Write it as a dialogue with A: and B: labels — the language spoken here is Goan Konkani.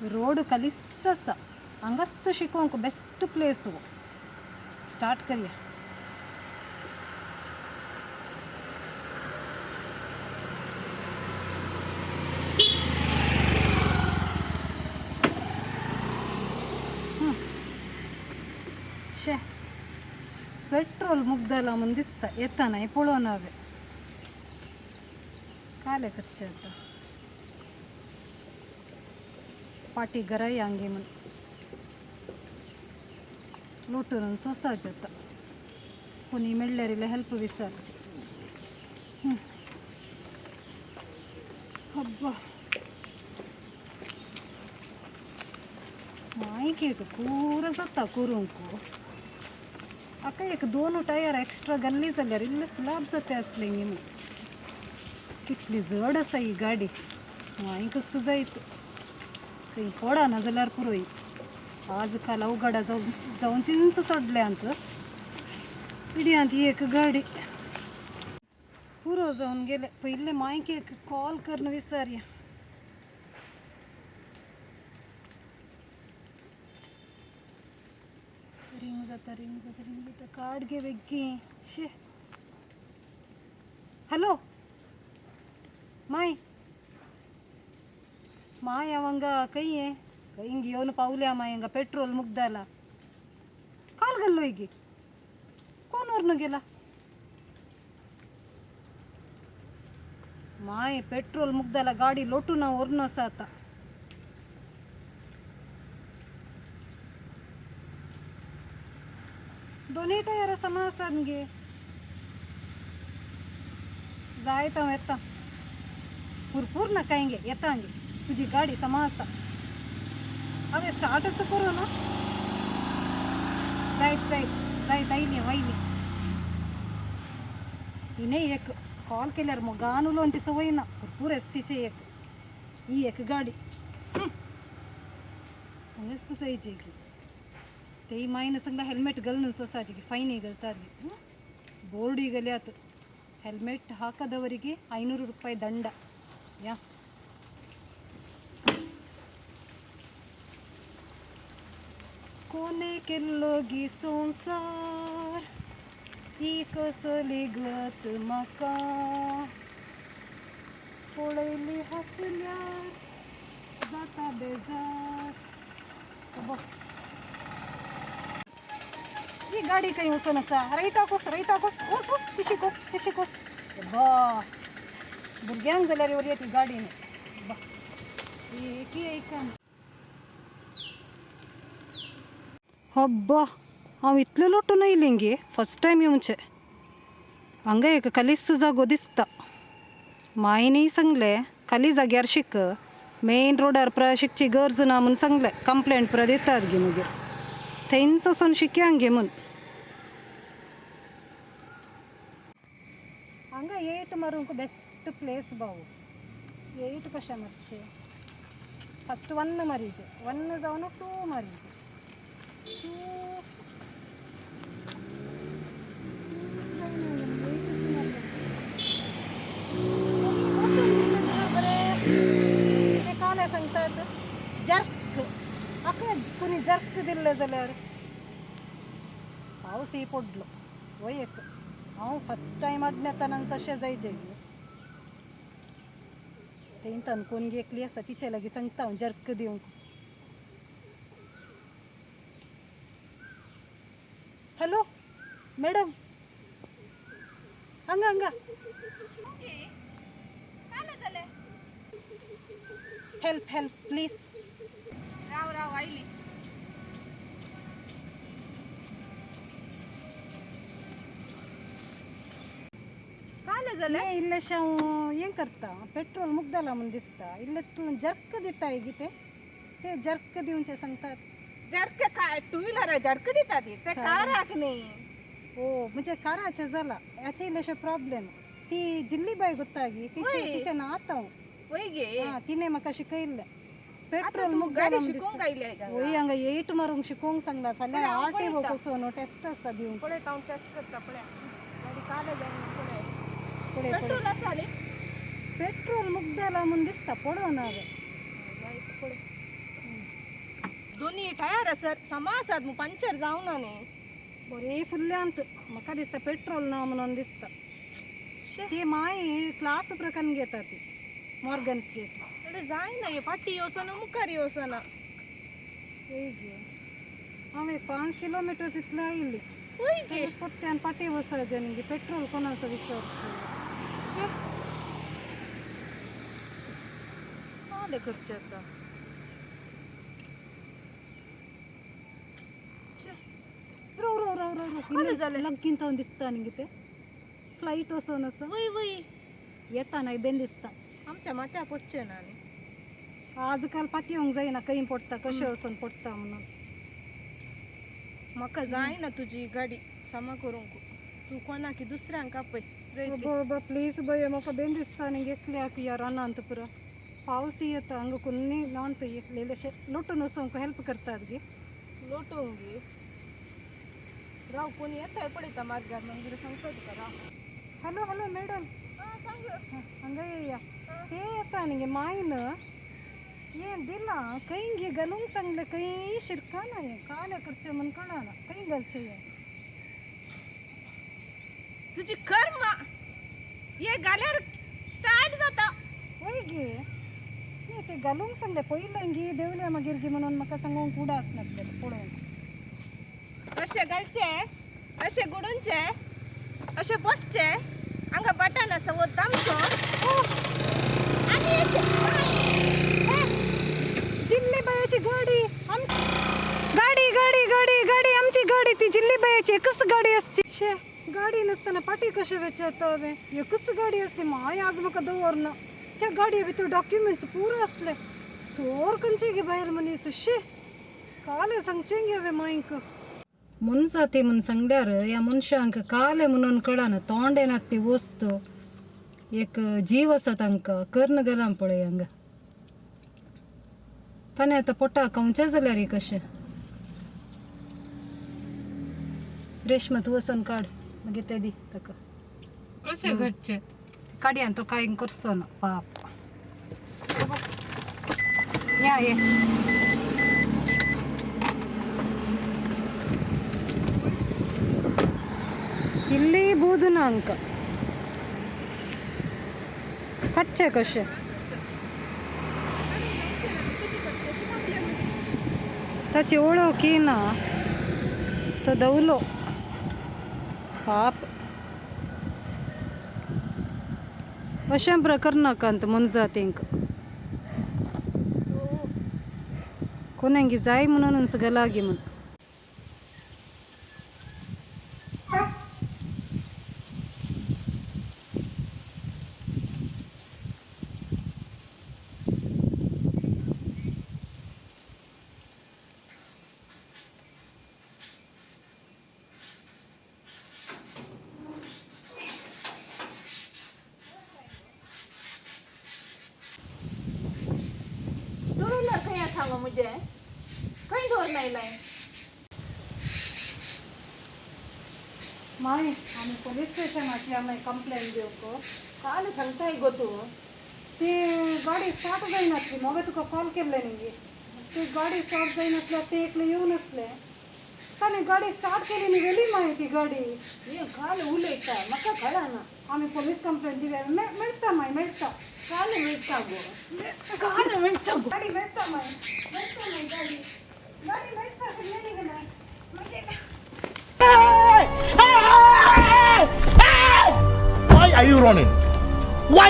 A: रोड कलिस्स आसा हांगाच शिकोवंक बेस्ट प्लेस हो. स्टार्ट करया. शे पेट्रोल मुग्दला म्हूण दिसता येताना पळोवन हांवें काले करचें आतां पाटी घराय हांगे म्हूण लोटून सोसावचें आतां कोणी मेळ्ळ्यार इल्लें हेल्प विचारचें. अब्बा मायकेक पूरा जाता करूंक. आका एक दोन टायर एक्स्ट्रा गल्ली जाल्यार इल्लें सुलाब जाता आसलें न्ही. कितली जड आसा ही गाडी मागीर कसो जायत खंय पडना जाल्यार पुरो. आज काल अवघड जावचींच सोडल्यांत इड्यांत ही एक गाडी पुरो जावन गेले. पयलें मायकेक कॉल करून विचारया. रिंग जाता रिंग जाता रिंग जाता काड गे बेगीन. शी हॅलो माय माय हांव हांगा खंय खंय घेवन पावल्या माय हांगा पेट्रोल मुग्दला काल गेल्लो गे कोण व्हरून गेला माय पेट्रोल मुग्दला गाडी लोटून हांव व्हरून आसा आतां. दोनूय टायर समा आसात गे. जायत हांव येता पुरपूर नाका गे येता गे तुजी गाडी समा आसा. हांवें स्टार्टच करूं ना. जायत जायत जायत आयली हांव आयली. हिणें एक कॉल केल्यार मोगान उलोवची संवय ना. भरपूर एससीचे एक ही एक गाडी हांगाच जायची की तेय मायन सांगला हेल्मेट घालून सोसाची फैन घालतात ಬೋರ್ಡ್ ಗಲ್ಯಾತು ಹೆಲ್ಮೆಟ್ ಹಾಕದವರಿಗೆ 500 ರೂಪಾಯಿ ದಂಡ. ಯಾ कोने केल्लो गी संवसार ही कसली गत म्हाका पळयली हांसल्यार जाता बेजार. ही गाडी खंय वचून आसा. रायटाक वच रायटाक वच वच वच तिशीक वच तिशीक वच. बा भुरग्यांक जाल्यार वरी ती गाडी बा एकी ऐका. अब्बा हांव इतलें लोटून येयलें गे फर्स्ट टायम येवचें. हांगा एक कलिस जागो दिसता. मायनूय सांगलें खाली जाग्यार शिक मेन रोडार पुरा शिकची गरज ना म्हूण सांगलें. कंप्लेंट पुरा दितात गे मागीर थंयच वचून शिकया गे म्हूण. हांगा एट मारूंक बेस्ट प्लेस भाऊ. एट कशें मारचें फस्ट वन मारीचे वन जावन टू मारीचे टू ते काले सांगतात जर्क आका कोणी जर्क दिल्लें जाल्यार पावस ही पडलो वय एक हांव फर्स्ट टायम आडनेताना तशें जायचे तें तनकोन एकली आसा तिचे लागीं सांगता हांव जर्क दिवंक. हॅलो मॅडम हांगा हांगा हेल्प हेल्प प्लीज.
B: राव राव आयली. काले जालें
A: इल्लेशें हांव हें करता पेट्रोल मुगदला म्हूण दिसता. इल्लें तूं जर्क दिताय गे ते ते जर्क दिवचें सांगतात.
B: जडक काय टू व्हीलर जडक दिता ती ते काराक न्ही.
A: ओ म्हणजे काराचें जाला हाचें इल्लेशें प्रॉब्लेम. ती जिल्ली बाय गोत्तागी
B: वय.
A: तिचें नात हांव.
B: वय गे.
A: हां तिणें म्हाका शिकयल्लें
B: आतां
A: पेट्रोल
B: तूं
A: मुगदला
B: गाडी
A: म्हूण
B: शिकूंक
A: दिसता.
B: आयली हांगा.
A: वय हांगा एट मारूंक शिकोवंक सांगला फाल्यां
B: पळय, हांव
A: आर टी ओ
B: पळयता.
A: वचून टेस्ट आसा दिवंक.
B: पळयता हांव टेस्ट करता पळय गाडी काले जाय पळय.
A: पळय पळय
B: पेट्रोल आसा न्ही.
A: पेट्रोल मुगदला म्हूण दिसता पळोवन हांवें.
B: जायत पळय. दोनी टायर आसात समा आसात मू पंचर जावना न्ही.
A: बरे फुल्ल्यांत म्हाका दिसता पेट्रोल ना म्हणून दिसता. ती माई क्लास प्रकान घेता ती मॉर्गन्स घेता.
B: अरे जायना हे, फाटी वचना मुखार वचना.
A: गे, हांव एक 5 किलोमिटर तितलें आयली.
B: वय गे.
A: पोट्ट्यान फाटी वचपाचें न्ही, पेट्रोल कोणाचो विसर.
B: काले करचें आतां?
A: राव राव राव राव राव.
B: कितें जालें?
A: लगीन तो दिसता न्ही ते फ्लायट वचोन आसा.
B: वय वय.
A: येता ना बेन दिसता.
B: आमच्या माथ्या पडचें ना न्ही.
A: आजकाल पातयेवंक जायना, खंय पडटा कशें वचोन पडटा म्हणून.
B: म्हाका जायना तुजी गाडी समा करूंक. तूं कोणाक दुसऱ्यांक आपय.
A: बाबा प्लीज बय, म्हाका बेन दिसता न्ही एकल्याक ह्या रानांत. पुरो पावस येता, हांगा कोन्नी नात. इल्लेशे लोटून वचोंक हेल्प करतात गे.
B: लोटूंक गे. राव, कोणी येताय पळयता मार्गार, मागीर सांगता तुका, राव.
A: Hello hello madam.
B: आं, सांग.
A: हांगा येया. ते आसा न्ही मायन हें दिलां खंय गे घालूंक सांगलें, खंय शिरकाना हें. काले करचें म्हूण कळना, खंय घालचें हें?
B: तुजी कर्म, हे घाल्यार स्टार्ट जाता.
A: वय गे, न्ही ते घालूंक सांगलें पयलें गी देंवलें मागीर गी म्हणून म्हाका सांगूंक उडास नासलें पळोवंक.
B: अशें घालचें, अशें गुडूनचें, अशें बसचें, हांगा बटन आसा, वो दामचो आनी येचें.
A: जिल्ली बायाची गाडी गाडी गाडी गाडी गाडी आमची गाडी ती जिल्ली बायाची एकच गाडी आसची. शे, गाडी नासतना पाटी कशें वेचें आतां हांवें? एकच गाडी आसली माय, आज म्हाका दवरना. त्या गाडये भितर डॉक्युमेंट्स पुरो आसले. सोर खंयची गे बायल मनीस. शे, काले सांगचें गे हांवें मायक मुनजाती म्हूण सांगल्यार ह्या मनशांक काले म्हणून कळना. तोंड येना ती वस्तू, एक जीव आसा तांकां कर्ण गेलां पळय हांगा. ताणें आतां पोटा कंवचें जाल्यार कशें? रेश्मा, तूं वचोन काड, मागीर तें दी ताका.
B: कशें घडचें?
A: काडया, तो कांय करचो ना पाप. या ये. इल्ली बूद ना हांकां, काडचें कशें? ताची ओळख ना, तो दवलो पाप. अशें प्रकार नाकांत मोनजातींक. कोणाक जाय म्हणून सगळें लागीं म्हूण.
B: टू व्हिलर खंय आसा गो मुजे? खंय दवरून आयलाय?
A: माय, आमी पोलीस स्टेशनाची आमी कंप्लेन दिवंक.
B: काल सांगताय गो तूं.
A: ती गाडी स्टार्ट जायनासली, मगे तुका कॉल केल्लें न्ही. ती गाडी स्टार्ट जायनासली, ते एकले येवन आसले, ताणें गाडी स्टार्ट केली न्ही, व्हेली मागीर ती गाडी.
B: हे काल उलयता, म्हाका कळना.
A: आमी पोलीस कंप्लेन दिवया. मेळटा मागीर, मेळटा.
B: काल मेळटा गो, काल मेळटा गो.
A: गाडी मेळटा मागीर, मेळटा मागीर गाडी, गाडी मेळटा सगळें न्ही मागीर.
C: Why are you running? Why?